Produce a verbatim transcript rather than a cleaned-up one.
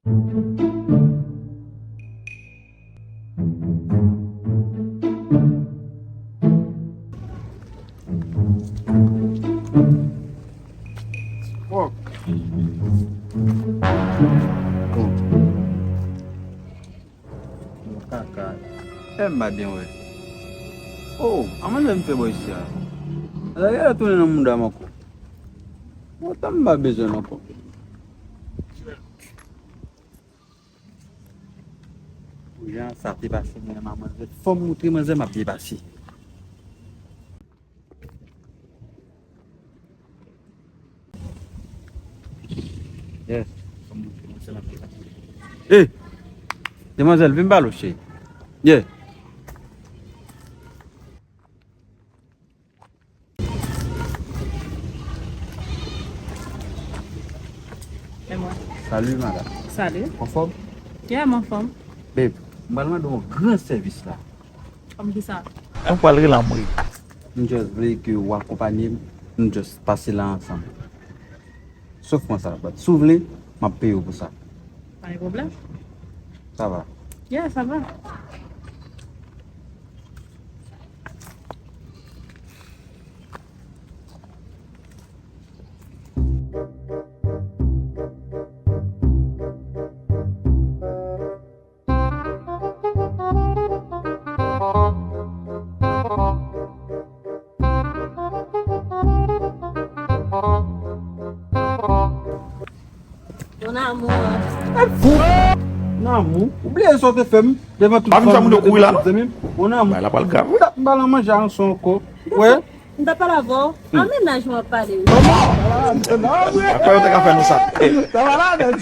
Fòk. Bon. Bon, kaka. Fè m pa byen wè. Oh, a manzè m fè bò isi a. Ala, gade tounen nan mouda m ankò. Bon, tan m pa bezwen l ankò. Pou jan sa te pase, mwen, manzè. Fò m moutre manzè m ap byen pase. Yeah. Hey, demwazèl, vin pale w, cheri. Yeah. E mwen. Salut, madame. Salut. Anfòm? Yeah, m anfòm. Babe, m pral mande w yon gran sèvis la. Kòm ki sa? Mwen pral rele anmwe. M just vle ke w akonpanye m, m just pase la ansanm. Sof mwen sa, but si w vle, m ap peye w pou sa. Pa gen pwoblèm. Sa va? Yeah, sa va. Mon amour. Ap fou. Mon amour. Ou bliye sa w te fè m devan tout fanmi, devan tout zanmi m. Mon amour. Bagay la pral grav, wi. M t ap ba l manje anson ankò. Wè. M t ap pale avè w. A mennaj mwen ap pale, wi. Apa yo te ka fè nou sa? Sa va la, men.